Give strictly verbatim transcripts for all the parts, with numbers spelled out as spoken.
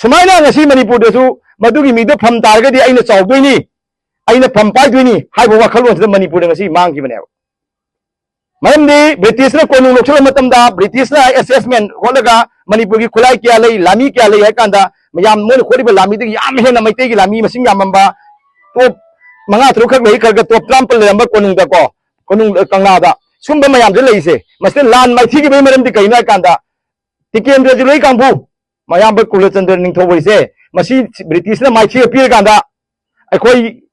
ꯁꯨꯃꯥꯏꯅ ꯉꯁꯤ ꯃꯅꯤꯄꯨꯔꯗꯁꯨ ꯃꯗꯨꯒꯤ ꯃꯤꯗꯣ ꯐꯝ ꯇꯥꯔꯒꯗꯤ ꯑꯩꯅ ꯆꯥꯎꯗꯣꯏꯅꯤ, ꯑꯩꯅ ꯐꯝ ꯄꯥꯏꯗꯣꯏꯅꯤ ꯍꯥꯏꯕ ꯋꯥꯈꯜꯂꯣꯟꯁꯤꯗ ꯃꯅꯤꯄꯨꯔꯗ ꯉꯁꯤ ꯃꯥꯡꯈꯤꯕꯅꯦꯕ꯫ ꯃꯔꯝꯗꯤ ꯕ꯭ꯔꯤꯇꯤꯁꯅ ꯀꯣꯅꯨꯡ ꯂꯧꯁꯤꯜꯂꯕ ꯃꯇꯝꯗ ꯕ꯭ꯔꯤꯇꯤꯁꯅ ꯑꯦꯁꯦꯁꯃꯦꯟ ꯍꯣꯠꯂꯒ ꯃꯅꯤꯄꯨꯔꯒꯤ ꯈꯨꯠꯂꯥꯏ ꯀꯌꯥ ꯂꯩ, ꯂꯥꯟꯃꯤ ꯀꯌꯥ ꯂꯩ ꯍꯥꯏ ꯀꯥꯟꯗ ꯃꯌꯥꯝ ꯃꯣꯏꯅ ꯍꯣꯠꯂꯤꯕ ꯂꯥꯟꯃꯤꯗꯒꯤ ꯌꯥꯝ ꯍꯦꯟꯅ ꯃꯩꯇꯩꯒꯤ ꯂꯥꯟꯃꯤ ꯃꯁꯤꯡ ꯌꯥꯝꯃꯝꯕ, ꯇꯣꯞ ꯃꯉꯥ ꯇꯔꯨꯛ ꯈꯛ ꯂꯩ, ꯈꯔ ꯈꯔ ꯇꯣꯞ ꯇꯔꯥꯃꯥꯄꯜ ꯂꯩꯔꯝꯕ ꯀꯣꯅꯨꯡꯗꯀꯣ, ꯀꯣꯅꯨꯡ, ꯀꯪꯂꯥꯗ꯫ ꯁꯨꯝꯕ ꯃꯌꯥꯝꯁꯦ ꯂꯩꯔꯤꯁꯦ꯫ ꯃꯁꯤꯗ ꯂꯥꯟ ꯃꯥꯏꯊꯤꯈꯤꯕꯒꯤ ꯃꯔꯝꯗꯤ ꯀꯩꯅꯣ ꯍꯥꯏ ꯀꯥꯟꯗ ꯇꯤꯀꯦꯟꯗ꯭ꯔ ꯖꯤꯂꯣꯏ ꯀꯥꯡꯕꯨ, ꯃꯌꯥꯝꯕ ꯀꯨꯂꯆꯟꯗ꯭ꯔ ꯅꯤꯡꯊꯧ ꯍꯣꯏꯁꯦ, ꯃꯁꯤ ꯕ꯭ꯔꯤꯇꯤꯁꯅ ꯃꯥꯏꯊꯤꯕ ꯄꯤꯔꯀꯥꯟꯗ ꯑꯩꯈꯣꯏ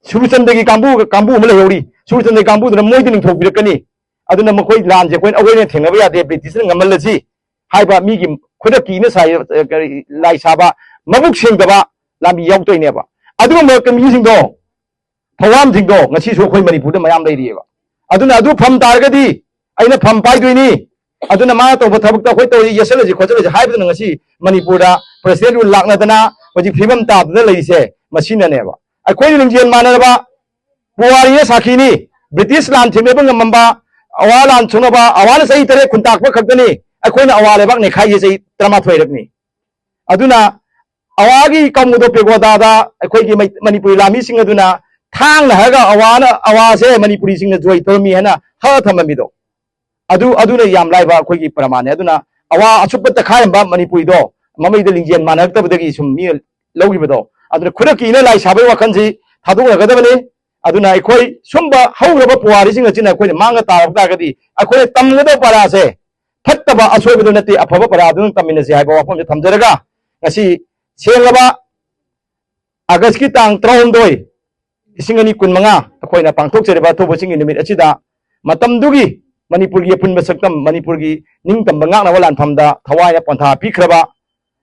ꯁꯨꯔꯆꯟꯗ꯭ꯔꯒꯤ ꯀꯥꯡꯕꯨ, ꯀꯥꯡꯕꯨ ꯑꯃ ꯂꯩꯍꯧꯔꯤ꯫ ꯁꯨꯔꯆꯟꯗ꯭ꯔꯒꯤ ꯀꯥꯡꯕꯨꯗꯨꯅ ꯃꯣꯏꯗ ꯅꯤꯡꯊꯧ ꯄꯤꯔꯛꯀꯅꯤ꯫ ꯑꯗꯨꯅ ꯃꯈꯣꯏ ꯂꯥꯟꯁꯦ ꯑꯩꯈꯣꯏꯅ ꯑꯋꯣꯏꯅ ꯊꯦꯡꯅꯕ ꯌꯥꯗꯦ, ꯕ꯭ꯔꯤꯇꯤꯁꯅ ꯉꯝꯍꯜꯂꯁꯤ ꯍꯥꯏꯕ ꯃꯤꯒꯤ ꯈꯨꯗꯛꯀꯤ ꯏꯅ ꯁꯥꯏ-, ꯀꯔꯤ, ꯂꯥꯏ ꯁꯥꯕ, ꯃꯕꯨꯛ ꯁꯦꯡꯗꯕ ꯂꯥꯟꯃꯤ ꯌꯥꯎꯗꯣꯏꯅꯦꯕ꯫ ꯑꯗꯨꯒꯨꯝꯕ ꯃꯤꯁꯤꯡꯗꯣ, ꯊꯧꯔꯥꯡꯁꯤꯡꯗꯣ ꯉꯁꯤꯁꯨ ꯑꯩꯈꯣꯏ ꯃꯅꯤꯄꯨꯔꯗ ꯃꯌꯥꯝ ꯂꯩꯔꯤꯑꯕ꯫ ꯑꯗꯨꯅ ꯑꯗꯨ ꯐꯝ ꯇꯥꯔꯒꯗꯤ ꯑꯩꯅ ꯐꯝ ꯄꯥꯏꯗꯣꯏꯅꯤ, ꯑꯗꯨꯅ ꯃꯥꯅ ꯇꯧꯕ ꯊꯕꯛꯇ ꯑꯩꯈꯣꯏ ꯇꯧꯔꯤ, ꯌꯦꯠꯁꯜꯂꯁꯤ ꯈꯣꯠꯆꯜꯂꯁꯤ ꯍꯥꯏꯕꯗꯨꯅ ꯉꯁꯤ ꯃꯅꯤꯄꯨꯔꯗ ꯄ꯭ꯔꯁꯤꯗꯦꯟ ꯔꯨꯜ ꯂꯥꯛꯅꯗꯅ ꯍꯧꯖꯤꯛ ꯐꯤꯕꯝ ꯇꯥꯗꯅ ꯂꯩꯔꯤꯁꯦ ꯃꯁꯤꯅꯅꯦꯕ꯫ ꯑꯩꯈꯣꯏꯅ ꯂꯤꯡꯖꯦꯜ ꯃꯥꯟꯅꯔꯕ ꯄꯨꯋꯥꯔꯤꯅ ꯁꯥꯈꯤꯅꯤ꯫ ꯕ꯭ꯔꯤꯇꯤꯁ ꯂꯥꯟ ꯊꯦꯡꯅꯕ ꯉꯝꯃꯝꯕ, ꯑꯋꯥ ꯂꯥꯟ ꯊꯣꯛꯅꯕ, ꯑꯋꯥꯅ ꯆꯍꯤ ꯇꯔꯦꯠ ꯈꯨꯟꯇꯥꯛꯄ ꯈꯛꯇꯅꯤ꯫ ꯑꯩꯈꯣꯏꯅ ꯑꯋꯥ ꯂꯩꯕꯥꯛ ꯅꯩꯈꯥꯏꯁꯦ ꯆꯍꯤ ꯇꯔꯥꯃꯥꯊꯣꯏꯔꯛꯅꯤ꯫ ꯑꯗꯨꯅ ꯑꯋꯥꯒꯤ ꯀꯥꯎꯃꯨꯗꯣ ꯄꯦꯒꯣꯗꯥꯗ ꯑꯩꯈꯣꯏꯒꯤ ꯃꯩ-, ꯃꯅꯤꯄꯨꯔꯤ ꯂꯥꯟꯃꯤꯁꯤꯡ ꯑꯗꯨꯅ ꯊꯥꯡꯅ ꯍꯥꯏꯔꯒ ꯑꯋꯥꯅ, ꯑꯋꯥꯁꯦ ꯃꯅꯤꯄꯨꯔꯤꯁꯤꯡꯅ ꯖꯣꯏ ꯇꯧꯔꯝꯃꯤ ꯍꯥꯏꯅ ꯍꯛꯑ ꯊꯝꯃꯝꯃꯤꯗꯣ, ꯑꯗꯨ, ꯑꯗꯨꯅ ꯌꯥꯝ ꯂꯥꯏꯕ ꯑꯩꯈꯣꯏꯒꯤ ꯄ꯭ꯔꯃꯥꯟꯅꯦ꯫ ꯑꯗꯨꯅ ꯑꯋꯥ ꯑꯆꯨꯞꯄ ꯇꯛꯈꯥꯏꯔꯝꯕ ꯃꯅꯤꯄꯨꯔꯤꯗꯣ ꯃꯃꯩꯗ ꯂꯤꯡꯖꯦꯜ ꯃꯥꯟꯅꯔꯛꯇꯕꯗꯒꯤ ꯁꯨꯝ ꯃꯤ ꯂꯧꯈꯤꯕꯗꯣ, ꯑꯗꯨꯅ ꯈꯨꯗꯛꯀꯤ ꯏꯅ ꯂꯥꯏ ꯁꯥꯕꯒꯤ ꯋꯥꯈꯜꯁꯤ ꯊꯥꯗꯣꯛꯅꯒꯗꯕꯅꯤ꯫ ꯑꯗꯨꯅ ꯑꯩꯈꯣꯏ ꯁꯨꯝꯕ ꯍꯧꯈ꯭ꯔꯕ ꯄꯨꯋꯥꯔꯤꯁꯤꯡ ꯑꯁꯤꯅ ꯑꯩꯈꯣꯏꯅ ꯃꯥꯡꯉ ꯇꯥꯔꯛ ꯇꯥꯔꯒꯗꯤ ꯑꯩꯈꯣꯏꯅ ꯇꯝꯒꯗꯕ ꯄꯔꯥꯁꯦ ꯐꯠꯇꯕ ꯑꯁꯣꯏꯕꯗꯨ ꯅꯠꯇꯦ, ꯑꯐꯕ ꯄꯔꯥꯗꯨꯅ ꯇꯝꯃꯤꯟꯅꯁꯤ ꯍꯥꯏꯕ ꯋꯥꯐꯝꯁꯦ ꯊꯝꯖꯔꯒ, ꯉꯁꯤ ꯁꯦꯡꯂꯕ ꯑꯥꯒꯁꯀꯤ ꯇꯥꯡ ꯇꯔꯥꯍꯨꯝꯗꯣꯏ, ꯂꯤꯁꯤꯡ ꯑꯅꯤ ꯀꯨꯟꯃꯉꯥ ꯑꯩꯈꯣꯏꯅ ꯄꯥꯡꯊꯣꯛꯆꯔꯤꯕ ꯑꯊꯧꯕꯁꯤꯡꯒꯤ ꯅꯨꯃꯤꯠ ꯑꯁꯤꯗ ꯃꯇꯝꯗꯨꯒꯤ ꯃꯅꯤꯄꯨꯔꯒꯤ ꯑꯄꯨꯟꯕ ꯁꯛꯇꯝ, ꯃꯅꯤꯄꯨꯔꯒꯤ ꯅꯤꯡꯇꯝꯕ ꯉꯥꯛꯅꯕ ꯂꯥꯟꯐꯝꯗ ꯊꯋꯥꯏꯅ ꯄꯣꯟꯊꯥ ꯄꯤꯈ꯭ꯔꯕ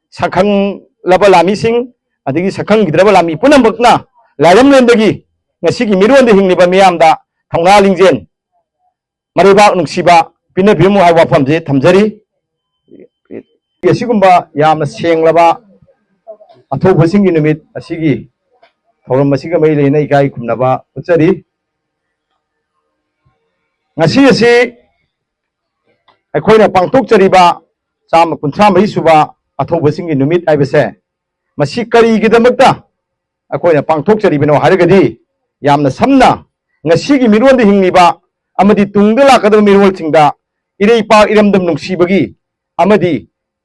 ꯁꯛꯈꯪꯂꯕ ꯂꯥꯟꯃꯤꯁꯤꯡ, ꯑꯗꯒꯤ ꯁꯛꯈꯪꯈꯤꯗ꯭ꯔꯕ ꯂꯥꯟꯃꯤ ꯄꯨꯝꯅꯃꯛꯅ ꯂꯥꯏꯔꯝꯂꯦꯟꯗꯒꯤ ꯉꯁꯤꯒꯤ ꯃꯤꯔꯣꯟꯗ ꯍꯤꯡꯂꯤꯕ ꯃꯤꯌꯥꯝꯗ ꯊꯧꯅꯥ ꯂꯤꯡꯖꯦꯜ, ꯃꯔꯩꯕꯥꯛ ꯅꯨꯡꯁꯤꯕ ꯄꯤꯅꯕꯤꯔꯝꯃꯨ ꯍꯥꯏꯕ ꯋꯥꯐꯝꯁꯦ ꯊꯝꯖꯔꯤ꯫ ꯑꯁꯤꯒꯨꯝꯕ ꯌꯥꯝꯅ ꯁꯦꯡꯂꯕ ꯑꯊꯧꯕꯁꯤꯡꯒꯤ ꯅꯨꯃꯤꯠ ꯑꯁꯤꯒꯤ ꯊꯧꯔꯝ ꯑꯁꯤꯒ ꯃꯔꯤ ꯂꯩꯅꯅ ꯏꯀꯥꯏ ꯈꯨꯝꯅꯕ ꯎꯠꯆꯔꯤ꯫ ꯉꯁꯤ ꯑꯁꯤ ꯑꯩꯈꯣꯏꯅ ꯄꯥꯡꯊꯣꯛꯆꯔꯤꯕ ꯆꯥꯝꯃ ꯀꯨꯟꯊ꯭ꯔꯥ ꯃꯔꯤ ꯁꯨꯕ ꯑꯊꯧꯕꯁꯤꯡꯒꯤ ꯅꯨꯃꯤꯠ ꯍꯥꯏꯕꯁꯦ ꯃꯁꯤ ꯀꯔꯤꯒꯤꯗꯃꯛꯇ ꯑꯩꯈꯣꯏꯅ ꯄꯥꯡꯊꯣꯛꯆꯔꯤꯕꯅꯣ ꯍꯥꯏꯔꯒꯗꯤ, ꯌꯥꯝꯅ ꯁꯝꯅ, ꯉꯁꯤꯒꯤ ꯃꯤꯔꯣꯟꯗ ꯍꯤꯡꯂꯤꯕ ꯑꯃꯗꯤ ꯇꯨꯡꯗ ꯂꯥꯛꯀꯗꯕ ꯃꯤꯔꯣꯜꯁꯤꯡꯗ ꯏꯔꯩꯄꯥꯛ ꯏꯔꯝꯗꯝ ꯅꯨꯡꯁꯤꯕꯒꯤ ꯑꯃꯗꯤ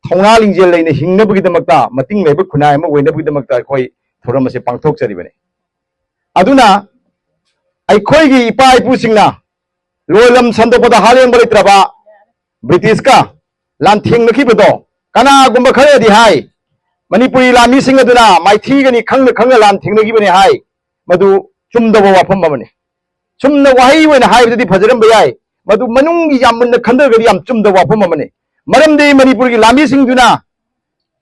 ꯊꯧꯅꯥ ꯂꯤꯡꯖꯦꯜ ꯂꯩꯅ ꯍꯤꯡꯅꯕꯒꯤꯗꯃꯛꯇ, ꯃꯇꯤꯡ ꯂꯩꯕ ꯈꯨꯟꯅꯥꯏ ꯑꯃ ꯑꯣꯏꯅꯕꯒꯤꯗꯃꯛꯇ ꯑꯩꯈꯣꯏ ꯊꯧꯔꯝ ꯑꯁꯤ ꯄꯥꯡꯊꯣꯛꯆꯔꯤꯕꯅꯤ꯫ ꯑꯗꯨꯅ ꯑꯩꯈꯣꯏꯒꯤ ꯏꯄꯥ ꯏꯄꯨꯁꯤꯡꯅ ꯂꯣꯏꯂꯝ ꯁꯟꯗꯣꯛꯄꯗ ꯍꯥꯂꯦꯡꯕ ꯂꯩꯇ꯭ꯔꯕ ꯕ꯭ꯔꯤꯇꯤꯁꯀ ꯂꯥꯟꯊꯦꯡꯅꯈꯤꯕꯗꯣ ꯀꯅꯥꯒꯨꯝꯕ ꯈꯔꯅꯗꯤ ꯍꯥꯏ, ꯃꯅꯤꯄꯨꯔꯤ ꯂꯥꯟꯃꯤꯁꯤꯡ ꯑꯗꯨꯅ ꯃꯥꯏꯊꯤꯒꯅꯤ ꯈꯪꯅ ꯈꯪꯅ ꯂꯥꯟ ꯊꯦꯡꯅꯈꯤꯕꯅꯤ ꯍꯥꯏ꯫ ꯃꯗꯨ ꯆꯨꯝꯗꯕ ꯋꯥꯐꯝ ꯑꯃꯅꯤ꯫ ꯆꯨꯝꯅ ꯋꯥꯍꯩ ꯑꯣꯏꯅ ꯍꯥꯏꯕꯗꯗꯤ ꯐꯖꯔꯝꯕ ꯌꯥꯏ, ꯃꯗꯨ ꯃꯅꯨꯡꯒꯤ ꯌꯥꯝ ꯃꯨꯟꯅ ꯈꯟꯊꯔꯒꯗꯤ ꯌꯥꯝ ꯆꯨꯝꯗꯕ ꯋꯥꯐꯝ ꯑꯃꯅꯤ꯫ ꯃꯔꯝꯗꯤ ꯃꯅꯤꯄꯨꯔꯒꯤ ꯂꯥꯟꯃꯤꯁꯤꯡꯗꯨꯅ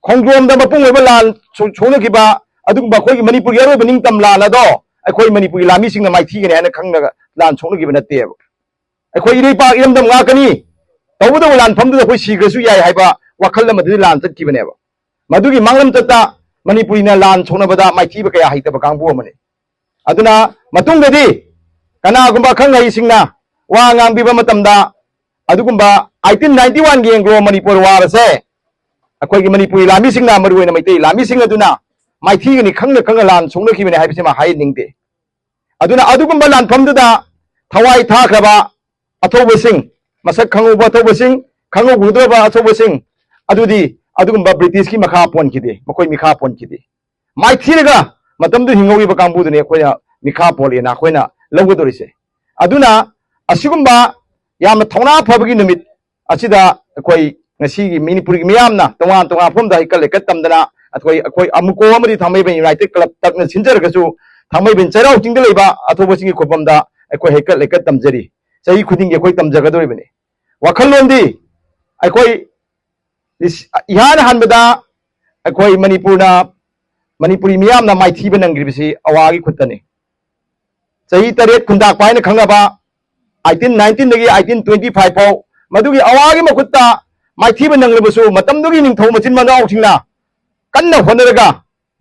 ꯈꯣꯡꯖꯣꯝꯗ ꯃꯄꯨꯡ ꯑꯣꯏꯕ ꯂꯥꯟ ꯁꯣꯛ-, ꯁꯣꯛꯅꯈꯤꯕ ꯑꯗꯨꯒꯨꯝꯕ ꯑꯩꯈꯣꯏꯒꯤ ꯃꯅꯤꯄꯨꯔꯒꯤ ꯑꯔꯣꯏꯕ ꯅꯤꯡꯇꯝ ꯂꯥꯟ ꯑꯗꯣ ꯑꯩꯈꯣꯏ ꯃꯅꯤꯄꯨꯔꯒꯤ ꯂꯥꯟꯃꯤꯁꯤꯡꯅ ꯃꯥꯏꯊꯤꯒꯅꯤ ꯍꯥꯏꯅ ꯈꯪꯂꯒ ꯂꯥꯟ ꯁꯣꯛꯅꯈꯤꯕ ꯅꯠꯇꯦꯕ꯫ ꯑꯩꯈꯣꯏ ꯏꯔꯩꯄꯥꯛ ꯏꯔꯝꯗꯝ ꯉꯥꯛꯀꯅꯤ, ꯇꯧꯕꯇꯕꯨ ꯂꯥꯟꯐꯝꯗꯨꯗ ꯑꯩꯈꯣꯏ ꯁꯤꯈ꯭ꯔꯁꯨ ꯌꯥꯏ ꯍꯥꯏꯕ ꯋꯥꯈꯜ ꯑꯃꯗꯗꯤ ꯂꯥꯟ ꯆꯠꯈꯤꯕꯅꯦꯕ꯫ ꯃꯗꯨꯒꯤ ꯃꯥꯡꯂꯝꯆꯠꯇ ꯃꯅꯤꯄꯨꯔꯤꯅ ꯂꯥꯟ ꯁꯣꯛꯅꯕꯗ ꯃꯥꯏꯊꯤꯕ ꯀꯌꯥ ꯍꯩꯇꯕ ꯀꯥꯡꯕꯨ ꯑꯃꯅꯤ꯫ ꯑꯗꯨꯅ ꯃꯇꯨꯡꯗꯗꯤ ꯀꯅꯥꯒꯨꯝꯕ ꯑꯈꯪ ꯑꯍꯩꯁꯤꯡꯅ ꯋꯥ ꯉꯥꯡꯕꯤꯕ ꯃꯇꯝꯗ ꯑꯗꯨꯒꯨꯝꯕ eighteen ninety one ꯒꯤ Anglo Manipur War ꯑꯁꯦ ꯑꯩꯈꯣꯏꯒꯤ ꯃꯅꯤꯄꯨꯔꯤ ꯂꯥꯟꯃꯤꯁꯤꯡꯅ, ꯃꯔꯨꯑꯣꯏꯅ ꯃꯩꯇꯩ ꯂꯥꯟꯃꯤꯁꯤꯡ ꯑꯗꯨꯅ ꯃꯥꯏꯊꯤꯒꯅꯤ ꯈꯪꯅ ꯈꯪꯅ ꯂꯥꯟ ꯁꯣꯛꯅꯈꯤꯕꯅꯤ ꯍꯥꯏꯕꯁꯤꯃ ꯍꯥꯏꯍꯟꯅꯤꯡꯗꯦ꯫ ꯑꯗꯨꯅ ꯑꯗꯨꯒꯨꯝꯕ ꯂꯥꯟꯐꯝꯗꯨꯗ ꯊꯋꯥꯏ ꯊꯥꯈ꯭ꯔꯕ ꯑꯊꯧꯕꯁꯤꯡ, ꯃꯁꯛ ꯈꯪꯍꯧꯕ ꯑꯊꯧꯕꯁꯤꯡ, ꯈꯪꯍꯧꯒꯗꯕ ꯑꯊꯧꯕꯁꯤꯡ ꯑꯗꯨꯗꯤ ꯑꯗꯨꯒꯨꯝꯕ ꯕ꯭ꯔꯤꯇꯤꯁꯀꯤ ꯃꯈꯥ ꯄꯣꯟꯈꯤꯗꯦ, ꯃꯈꯣꯏ ꯃꯤꯈꯥ ꯄꯣꯟꯈꯤꯗꯦ꯫ ꯃꯥꯏꯊꯤꯔꯒ ꯃꯇꯝꯗꯨ ꯍꯤꯡꯍꯧꯔꯤꯕ ꯀꯥꯡꯕꯨꯗꯨꯅꯤ ꯑꯩꯈꯣꯏꯅ ꯃꯤꯈꯥ ꯄꯣꯜꯂꯦꯅ ꯑꯩꯈꯣꯏꯅ ꯂꯧꯒꯗꯧꯔꯤꯁꯦ꯫ ꯑꯗꯨꯅ ꯑꯁꯤꯒꯨꯝꯕ ꯌꯥꯝꯅ ꯊꯧꯅꯥ ꯐꯕꯒꯤ ꯅꯨꯃꯤꯠ ꯑꯁꯤꯗ ꯑꯩꯈꯣꯏ ꯉꯁꯤꯒꯤ ꯃꯅꯤꯄꯨꯔꯒꯤ ꯃꯤꯌꯥꯝꯅ ꯇꯣꯉꯥꯟ ꯇꯣꯉꯥꯟ ꯃꯐꯝꯗ ꯍꯩꯀꯠ ꯂꯩꯀꯠ ꯇꯝꯗꯅ, ꯑꯩꯈꯣꯏ, ꯑꯩꯈꯣꯏ ꯑꯃꯨꯀꯣ ꯑꯃꯗꯤ ꯊꯥꯡꯃꯩꯕꯟ United Club ꯇꯛꯅ ꯁꯤꯟꯖꯔꯒꯁꯨ, ꯊꯥꯡꯃꯩꯕꯟ ꯆꯩꯔꯥꯎ ꯆꯤꯡꯗ ꯂꯩꯕ ꯑꯊꯧꯕꯁꯤꯡꯒꯤ ꯈꯨꯕꯝꯗ ꯑꯩꯈꯣꯏ ꯍꯩꯀꯠ ꯂꯩꯀꯠ ꯇꯝꯖꯔꯤ꯫ ꯆꯍꯤ ꯈꯨꯗꯤꯡꯒꯤ ꯑꯩꯈꯣꯏ ꯇꯝꯖꯒꯗꯧꯔꯤꯕꯅꯤ꯫ ꯋꯥꯈꯜꯂꯣꯟꯗꯤ ꯑꯩꯈꯣꯏ ꯂꯤꯁ-, ꯏꯍꯥꯟ ꯍꯥꯟꯕꯗ ꯑꯩꯈꯣꯏ ꯃꯅꯤꯄꯨꯔꯅ, ꯃꯅꯤꯄꯨꯔꯤ ꯃꯤꯌꯥꯝꯅ ꯃꯥꯏꯊꯤꯕ ꯅꯪꯈ꯭ꯔꯤꯕꯁꯤ ꯑꯋꯥꯒꯤ ꯈꯨꯠꯇꯅꯤ꯫ ꯆꯍꯤ ꯇꯔꯦꯠ ꯈꯨꯟꯗꯥꯛꯄ ꯍꯥꯏꯅ ꯈꯪꯅꯕ eighteen nineteen ꯗꯒꯤ eighteen twenty five ꯐꯥꯎ ꯃꯗꯨꯒꯤ ꯑꯋꯥꯒꯤ ꯃꯈꯨꯠꯇ ꯃꯥꯏꯊꯤꯕ ꯅꯪꯂꯕꯁꯨ, ꯃꯇꯝꯗꯨꯒꯤ ꯅꯤꯡꯊꯧ ꯃꯆꯤꯟ ꯃꯅꯥꯎꯁꯤꯡꯅ ꯀꯟꯅ ꯍꯣꯠꯅꯔꯒ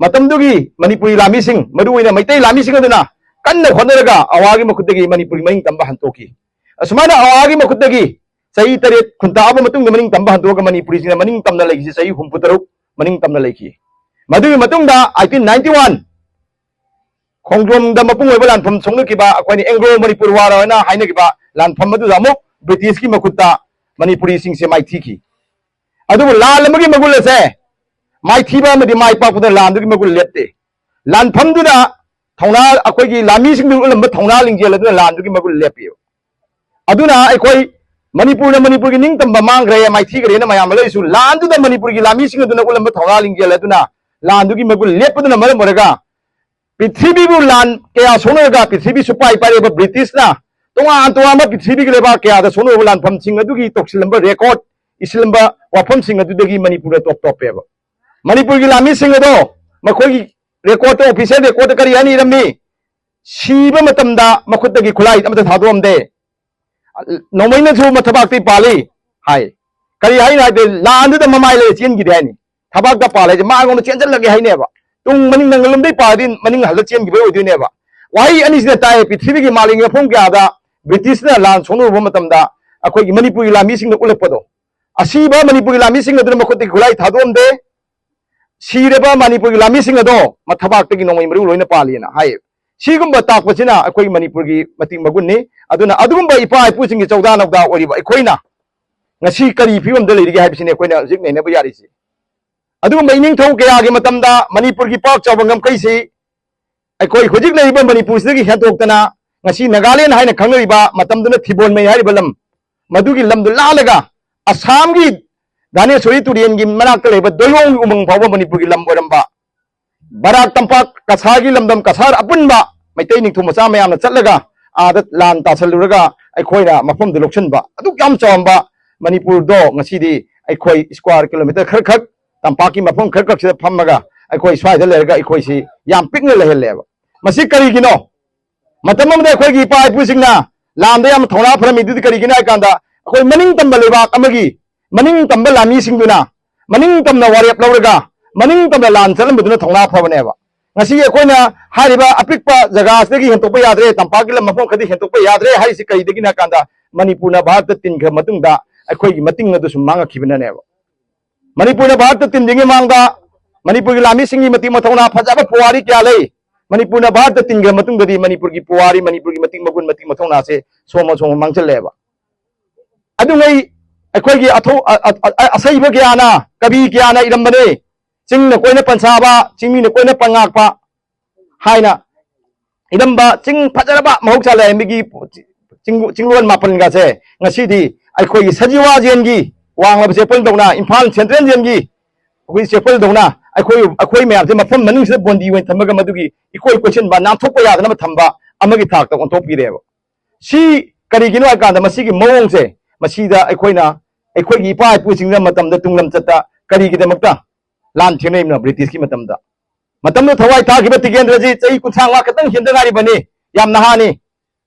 ꯃꯇꯝꯗꯨꯒꯤ ꯃꯅꯤꯄꯨꯔꯤ ꯂꯥꯟꯃꯤꯁꯤꯡ, ꯃꯔꯨꯑꯣꯏꯅ ꯃꯩꯇꯩ ꯂꯥꯟꯃꯤꯁꯤꯡ ꯑꯗꯨꯅ ꯀꯟꯅ ꯍꯣꯠꯅꯔꯒ ꯑꯋꯥꯒꯤ ꯃꯈꯨꯠꯇꯒꯤ ꯃꯅꯤꯄꯨꯔꯒꯤ ꯃꯅꯤꯡ ꯇꯝꯕ ꯍꯟꯗꯣꯛꯈꯤ꯫ ꯑꯁꯨꯃꯥꯏꯅ ꯑꯋꯥꯒꯤ ꯃꯈꯨꯠꯇꯒꯤ ꯆꯍꯤ ꯇꯔꯦꯠ ꯈꯨꯟꯇꯥꯛꯑꯕ ꯃꯇꯨꯡꯗ ꯃꯅꯤꯡ ꯇꯝꯕ ꯍꯟꯗꯣꯛꯑꯒ ꯃꯅꯤꯄꯨꯔꯤꯁꯤꯡꯅ ꯃꯅꯤꯡ ꯇꯝꯅ ꯂꯩꯈꯤꯁꯤ ꯆꯍꯤ ꯍꯨꯝꯐꯨ ꯇꯔꯨꯛ ꯃꯅꯤꯡ ꯇꯝꯅ ꯂꯩꯈꯤ꯫ ꯃꯗꯨꯒꯤ ꯃꯇꯨꯡꯗ eighteen ninety one ꯈꯣꯡꯖꯣꯝꯗ ꯃꯄꯨꯡ ꯑꯣꯏꯕ ꯂꯥꯟꯐꯝ ꯁꯣꯛꯅꯈꯤꯕ ꯑꯩꯈꯣꯏꯅ ꯑꯦꯡꯒ꯭ꯂꯣ ꯃꯅꯤꯄꯨꯔ ꯋꯥꯔ ꯍꯥꯏꯅ ꯍꯥꯏꯅꯈꯤꯕ ꯂꯥꯟꯐꯝ ꯑꯗꯨꯗ ꯑꯃꯨꯛ ꯕ꯭ꯔꯤꯇꯤꯁꯀꯤ ꯃꯈꯨꯠꯇ ꯃꯅꯤꯄꯨꯔꯤꯁꯤꯡꯁꯦ ꯃꯥꯏꯊꯤꯈꯤ꯫ ꯑꯗꯨꯕꯨ ꯂꯥꯜ ꯑꯃꯒꯤ ꯃꯒꯨꯟ ꯑꯁꯦ ꯃꯥꯏꯊꯤꯕ ꯑꯃꯗꯤ ꯃꯥꯏ ꯄꯥꯛꯄꯗ ꯂꯥꯟꯗꯨꯒꯤ ꯃꯒꯨꯟ ꯂꯦꯞꯇꯦ꯫ ꯂꯥꯟꯐꯝꯗꯨꯗ ꯊꯧꯅꯥ, ꯑꯩꯈꯣꯏꯒꯤ ꯂꯥꯟꯃꯤꯁꯤꯡꯗꯨ ꯎꯠꯂꯝꯕ ꯊꯧꯅꯥ ꯂꯤꯡꯖꯦꯜ ꯑꯗꯨꯅ ꯂꯥꯟꯗꯨꯒꯤ ꯃꯒꯨꯟ ꯂꯦꯞꯄꯤꯕ꯫ ꯑꯗꯨꯅ ꯑꯩꯈꯣꯏ ꯃꯅꯤꯄꯨꯔꯅ ꯃꯅꯤꯄꯨꯔꯒꯤ ꯅꯤꯡꯇꯝꯕ ꯃꯥꯡꯈ꯭ꯔꯦ, ꯃꯥꯏꯊꯤꯈ꯭ꯔꯦꯅ ꯃꯌꯥꯝ ꯑꯃ ꯂꯩꯔꯁꯨ, ꯂꯥꯟꯗꯨꯗ ꯃꯅꯤꯄꯨꯔꯒꯤ ꯂꯥꯟꯃꯤꯁꯤꯡ ꯑꯗꯨꯅ ꯎꯠꯂꯝꯕ ꯊꯧꯅꯥ ꯂꯤꯡꯖꯦꯜ ꯑꯗꯨꯅ ꯂꯥꯟꯗꯨꯒꯤ ꯃꯒꯨꯟ ꯂꯦꯞꯄꯗꯨꯅ ꯃꯔꯝ ꯑꯣꯏꯔꯒ ꯄ꯭ꯔꯤꯊꯤꯕꯤꯕꯨ ꯂꯥꯟ ꯀꯌꯥ ꯁꯣꯛꯅꯔꯒ ꯄ꯭ꯔꯤꯊꯤꯕꯤ ꯁꯨꯄꯥꯏ ꯄꯥꯏꯔꯛꯏꯕ ꯕ꯭ꯔꯤꯇꯤꯁꯅ ꯇꯣꯉꯥꯟ ꯇꯣꯉꯥꯟꯕ ꯄ꯭ꯔꯤꯊꯤꯕꯤꯒꯤ ꯂꯩꯕꯥꯛ ꯀꯌꯥꯗ ꯁꯣꯛꯅꯔꯕ ꯂꯥꯟꯐꯝꯁꯤꯡ ꯑꯗꯨꯒꯤ ꯇꯧꯁꯤꯜꯂꯝꯕ ꯔꯦꯀꯣꯔꯠ, ꯏꯁꯤꯜꯂꯝꯕ ꯋꯥꯐꯝꯁꯤꯡ ꯑꯗꯨꯗꯒꯤ ꯃꯅꯤꯄꯨꯔꯗ ꯇꯣꯞ ꯇꯣꯞꯄꯦꯕ꯫ ꯃꯅꯤꯄꯨꯔꯒꯤ ꯂꯥꯟꯃꯤꯁꯤꯡ ꯑꯗꯣ ꯃꯈꯣꯏꯒꯤ ꯔꯦꯀꯣꯔꯠꯇ, ꯑꯣꯐꯤꯁꯤꯌꯦꯜ ꯔꯦꯀꯣꯔꯠꯇ ꯀꯔꯤ ꯍꯥꯏꯅ ꯏꯔꯝꯃꯤ? ꯁꯤꯕ ꯃꯇꯝꯗ ꯃꯈꯨꯠꯇꯒꯤ ꯈꯨꯠꯂꯥꯏ ꯑꯃꯠꯇ ꯊꯥꯗꯣꯛꯑꯝꯗꯦ꯫ ꯅꯣꯡꯃꯩꯅꯁꯨ ꯃꯊꯕꯥꯛꯇꯩ ꯄꯥꯜꯂꯤ ꯍꯥꯏ꯫ ꯀꯔꯤ ꯍꯥꯏꯅꯣ ꯍꯥꯏꯗꯤ, ꯂꯥꯟꯗꯨꯗ ꯃꯃꯥꯏ ꯂꯩ ꯆꯦꯟꯈꯤꯗꯦ ꯍꯥꯏꯅꯤ꯫ ꯊꯕꯥꯛꯇ ꯄꯥꯜꯂꯦ ꯍꯥꯏꯁꯦ ꯃꯥꯉꯣꯟꯗ ꯆꯦꯟꯁꯤꯜꯂꯒꯦ ꯍꯥꯏꯅꯦꯕ꯫ ꯇꯨꯡ ꯃꯅꯤꯡ ꯅꯪꯒꯜꯂꯣꯝꯗꯩ ꯄꯥꯜꯂꯗꯤ ꯃꯅꯤꯡ ꯍꯜꯂ ꯆꯦꯟꯈꯤꯕ ꯑꯣꯏꯗꯣꯏꯅꯦꯕ꯫ ꯋꯥꯍꯩ ꯑꯅꯤꯁꯤꯅ ꯇꯥꯏ, ꯄ꯭ꯔꯤꯊꯤꯕꯤꯒꯤ ꯃꯥꯂꯦꯝꯒꯤ ꯃꯐꯝ ꯀꯌꯥꯗ ꯕ꯭ꯔꯤꯇꯤꯁꯅ ꯂꯥꯟ ꯁꯣꯛꯅꯔꯨꯕ ꯃꯇꯝꯗ ꯑꯩꯈꯣꯏꯒꯤ ꯃꯅꯤꯄꯨꯔꯒꯤ ꯂꯥꯟꯃꯤꯁꯤꯡꯅ ꯎꯠꯂꯛꯄꯗꯣ꯫ ꯑꯁꯤꯕ ꯃꯅꯤꯄꯨꯔꯒꯤ ꯂꯥꯟꯃꯤꯁꯤꯡ ꯑꯗꯨꯅ ꯃꯈꯨꯠꯇꯒꯤ ꯈꯨꯠꯂꯥꯏ ꯊꯥꯗꯣꯛꯑꯝꯗꯦ꯫ ꯁꯤꯔꯕ ꯃꯅꯤꯄꯨꯔꯒꯤ ꯂꯥꯟꯃꯤꯁꯤꯡ ꯑꯗꯣ ꯃꯊꯕꯥꯛꯇꯒꯤ ꯅꯣꯡꯃꯩ ꯃꯔꯨ ꯂꯣꯏꯅ ꯄꯥꯜꯂꯤꯅ ꯍꯥꯏ꯫ ꯁꯤꯒꯨꯝꯕ ꯇꯥꯛꯄꯁꯤꯅ ꯑꯩꯈꯣꯏꯒꯤ ꯃꯅꯤꯄꯨꯔꯒꯤ ꯃꯇꯤꯛ ꯃꯒꯨꯟꯅꯤ꯫ ꯑꯗꯨꯅ ꯑꯗꯨꯒꯨꯝꯕ ꯏꯄꯥ ꯏꯄꯨꯁꯤꯡꯒꯤ ꯆꯧꯗꯥ ꯅꯧꯗꯥ ꯑꯣꯏꯔꯤꯕ ꯑꯩꯈꯣꯏꯅ ꯉꯁꯤ ꯀꯔꯤ ꯐꯤꯕꯝꯗ ꯂꯩꯔꯤꯒꯦ ꯍꯥꯏꯕꯁꯤꯅꯤ ꯑꯩꯈꯣꯏꯅ ꯍꯧꯖꯤꯛ ꯅꯩꯅꯕ ꯌꯥꯔꯤꯁꯤ꯫ ꯑꯗꯨꯒꯨꯝꯕ ꯏꯅꯤꯡꯊꯧ ꯀꯌꯥꯒꯤ ꯃꯇꯝꯗ ꯃꯅꯤꯄꯨꯔꯒꯤ ꯄꯥꯛ ꯆꯥꯎꯕ ꯉꯝꯈꯩꯁꯤ ꯑꯩꯈꯣꯏ ꯍꯧꯖꯤꯛ ꯂꯩꯔꯤꯕ ꯃꯅꯤꯄꯨꯔꯁꯤꯗꯒꯤ ꯍꯦꯟꯗꯣꯛꯇꯅ ꯉꯁꯤ ꯅꯥꯒꯥꯂꯦꯟ ꯍꯥꯏꯅ ꯈꯪꯅꯔꯤꯕ, ꯃꯇꯝꯗꯨꯅ ꯊꯤꯕꯣꯟꯃꯩ ꯍꯥꯏꯔꯤꯕ ꯂꯝ, ꯃꯗꯨꯒꯤ ꯂꯝꯗꯨ ꯂꯥꯜꯂꯒ ꯑꯁꯥꯝꯒꯤ ꯙꯥꯅꯦꯁꯣꯔꯤ ꯇꯨꯔꯦꯟꯒꯤ ꯃꯅꯥꯛꯇ ꯂꯩꯕ ꯗꯣꯌꯣꯡꯒꯤ ꯎꯃꯪ ꯐꯥꯎꯕ ꯃꯅꯤꯄꯨꯔꯒꯤ ꯂꯝ ꯑꯣꯏꯔꯝꯕ, ꯕꯔꯥꯛ ꯇꯝꯄꯥꯛ ꯀꯁꯥꯔꯒꯤ ꯂꯝꯗꯝ ꯀꯁꯥꯔ ꯑꯄꯨꯟꯕ ꯃꯩꯇꯩ ꯅꯤꯡꯊꯧ ꯃꯆꯥ ꯃꯌꯥꯝꯅ ꯆꯠꯂꯒ ꯑꯥꯗ ꯂꯥꯟ ꯇꯥꯁꯜꯂꯨꯔꯒ ꯑꯩꯈꯣꯏꯅ ꯃꯐꯝꯗꯨ ꯂꯧꯁꯤꯟꯕ, ꯑꯗꯨꯛ ꯌꯥꯝ ꯆꯥꯎꯔꯝꯕ ꯃꯅꯤꯄꯨꯔꯗꯣ ꯉꯁꯤꯗꯤ ꯑꯩꯈꯣꯏ ꯁ꯭ꯀ꯭ꯋꯥꯔ ꯀꯤꯂꯣꯃꯤꯇꯔ ꯈꯔ ꯈꯛ, ꯇꯝꯄꯥꯛꯀꯤ ꯃꯐꯝ ꯈꯔ ꯈꯛꯁꯤꯗ ꯐꯝꯃꯒ ꯑꯩꯈꯣꯏ ꯁ꯭ꯋꯥꯏꯗ ꯂꯩꯔꯒ ꯑꯩꯈꯣꯏꯁꯤ ꯌꯥꯝ ꯄꯤꯛꯅ ꯂꯩꯍꯜꯂꯦꯕ꯫ ꯃꯁꯤ ꯀꯔꯤꯒꯤꯅꯣ? ꯃꯇꯝ ꯑꯃꯗ ꯑꯩꯈꯣꯏꯒꯤ ꯏꯄꯥ ꯏꯄꯨꯁꯤꯡꯅ ꯂꯥꯟꯗ ꯌꯥꯝꯅ ꯊꯧꯅꯥ ꯐꯔꯝꯃꯤꯗꯨꯗꯤ ꯀꯔꯤꯒꯤꯅꯣ ꯍꯥꯏ ꯀꯥꯟꯗ, ꯑꯩꯈꯣꯏ ꯃꯅꯤꯡ ꯇꯝꯕ ꯂꯩꯕꯥꯛ ꯑꯃꯒꯤ ꯃꯅꯤꯡ ꯇꯝꯕ ꯂꯥꯟꯃꯤꯁꯤꯡꯗꯨꯅ ꯃꯅꯤꯡ ꯇꯝꯅ ꯋꯥꯔꯦꯞ ꯂꯧꯔꯒ ꯃꯅꯤꯡ ꯇꯝꯅ ꯂꯥꯟ ꯆꯠꯂꯝꯕꯗꯨꯅ ꯊꯧꯅꯥ ꯐꯕꯅꯦꯕ꯫ ꯉꯁꯤ ꯑꯩꯈꯣꯏꯅ ꯍꯥꯏꯔꯤꯕ ꯑꯄꯤꯛꯄ ꯖꯒꯥꯁꯤꯗꯒꯤ ꯍꯦꯟꯇꯣꯛꯄ ꯌꯥꯗ꯭ꯔꯦ, ꯇꯝꯄꯥꯛꯀꯤ ꯂꯝ ꯃꯐꯝ ꯈꯔꯗꯤ ꯍꯦꯟꯇꯣꯛꯄ ꯌꯥꯗ꯭ꯔꯦ ꯍꯥꯏꯔꯤꯁꯤ ꯀꯔꯤꯗꯒꯤꯅꯣ ꯍꯥꯏ ꯀꯥꯟꯗ, ꯃꯅꯤꯄꯨꯔꯅ ꯚꯥꯔꯠꯇ ꯇꯤꯟꯈ꯭ꯔ ꯃꯇꯨꯡꯗ ꯑꯩꯈꯣꯏꯒꯤ ꯃꯇꯤꯡ ꯑꯗꯨ ꯁꯨꯝ ꯃꯥꯡꯉꯛꯈꯤꯕꯅꯅꯦꯕ꯫ ꯃꯅꯤꯄꯨꯔꯅ ꯚꯥꯔꯠꯇ ꯇꯤꯟꯗ꯭ꯔꯤꯉꯩ ꯃꯃꯥꯡꯗ ꯃꯅꯤꯄꯨꯔꯒꯤ ꯂꯥꯟꯃꯤꯁꯤꯡꯒꯤ ꯃꯇꯤꯛ ꯃꯊꯧꯅꯥ ꯐꯖꯕ ꯄꯨꯋꯥꯔꯤ ꯀꯌꯥ ꯂꯩ꯫ ꯃꯅꯤꯄꯨꯔꯅ ꯚꯥꯔꯠꯇ ꯇꯤꯟꯈ꯭ꯔ ꯃꯇꯨꯡꯗꯗꯤ ꯃꯅꯤꯄꯨꯔꯒꯤ ꯄꯨꯋꯥꯔꯤ, ꯃꯅꯤꯄꯨꯔꯒꯤ ꯃꯇꯤꯛ ꯃꯒꯨꯟ, ꯃꯇꯤꯛ ꯃꯊꯧꯅꯥꯁꯦ ꯁꯣꯝꯃ ꯁꯣꯝꯃ ꯃꯥꯡꯁꯤꯜꯂꯛꯑꯦꯕ꯫ ꯑꯗꯨꯉꯩ ꯑꯩꯈꯣꯏꯒꯤ ꯑꯊꯧ-, ꯑ-, ꯑ-, ꯑ-, ꯑꯁꯩꯕ ꯀꯌꯥꯅ, ꯀꯕꯤ ꯀꯌꯥꯅ ꯏꯔꯝꯕꯅꯦ꯫ ꯆꯤꯡꯅ ꯀꯣꯏꯅ ꯄꯟꯁꯥꯕ, ꯆꯤꯡꯃꯤꯅ ꯀꯣꯏꯅ ꯄꯟꯉꯥꯛꯄ ꯍꯥꯏꯅ ꯏꯔꯝꯕ ꯆꯤꯡ ꯐꯖꯔꯕ ꯃꯍꯧꯁꯥ ꯂꯥꯏꯔꯦꯝꯕꯤꯒꯤ ꯆꯤꯡ-, ꯆꯤꯡꯂꯣꯟ ꯃꯥꯄꯟꯒꯁꯦ ꯉꯁꯤꯗꯤ ꯑꯩꯈꯣꯏꯒꯤ ꯁꯖꯤꯋꯥ ꯖꯦꯟꯒꯤ ꯋꯥꯡꯂꯕ ꯆꯦꯄꯜꯗꯧꯅ, ꯏꯝꯐꯥꯜ ꯁꯦꯟꯇ꯭ꯔꯦꯜ ꯖꯦꯟꯒꯤ ꯑꯩꯈꯣꯏ ꯆꯦꯄꯜꯗꯧꯅ ꯑꯩꯈꯣꯏ, ꯑꯩꯈꯣꯏ ꯃꯌꯥꯝꯁꯦ ꯃꯐꯝ ꯃꯅꯨꯡꯁꯤꯗ ꯕꯣꯟꯗꯤ ꯑꯣꯏꯅ ꯊꯝꯃꯒ ꯃꯗꯨꯒꯤ ꯏꯀꯣꯏ ꯀꯣꯏꯁꯤꯟꯕ, ꯅꯥꯟꯊꯣꯛꯄ ꯌꯥꯗꯅꯕ ꯊꯝꯕ ꯑꯃꯒꯤ ꯊꯥꯛꯇ ꯑꯣꯟꯊꯣꯛꯄꯤꯔꯦꯕ꯫ ꯁꯤ ꯀꯔꯤꯒꯤꯅꯣ ꯍꯥꯏ ꯀꯥꯟꯗ ꯃꯁꯤꯒꯤ ꯃꯑꯣꯡꯁꯦ, ꯃꯁꯤꯗ ꯑꯩꯈꯣꯏꯅ ꯑꯩꯈꯣꯏꯒꯤ ꯏꯄꯥ ꯏꯄꯨꯁꯤꯡꯅ ꯃꯇꯝꯗ ꯇꯨꯡ ꯂꯝꯆꯠꯇ ꯀꯔꯤꯒꯤꯗꯃꯛꯇ ꯂꯥꯟ ꯊꯦꯡꯅꯔꯤꯕꯅꯣ? ꯕ꯭ꯔꯤꯇꯤꯁꯀꯤ ꯃꯇꯝꯗ, ꯃꯇꯝꯗꯨ ꯊꯋꯥꯏ ꯊꯥꯈꯤꯕ ꯇꯤꯀꯦꯟꯗ꯭ꯔꯖꯤꯠ ꯆꯍꯤ ꯀꯨꯟꯊ꯭ꯔꯥ ꯃꯉꯥ ꯈꯛꯇꯪ ꯍꯦꯟꯗ ꯉꯥꯏꯔꯤꯕꯅꯤ, ꯌꯥꯝ ꯅꯍꯥꯅꯤ꯫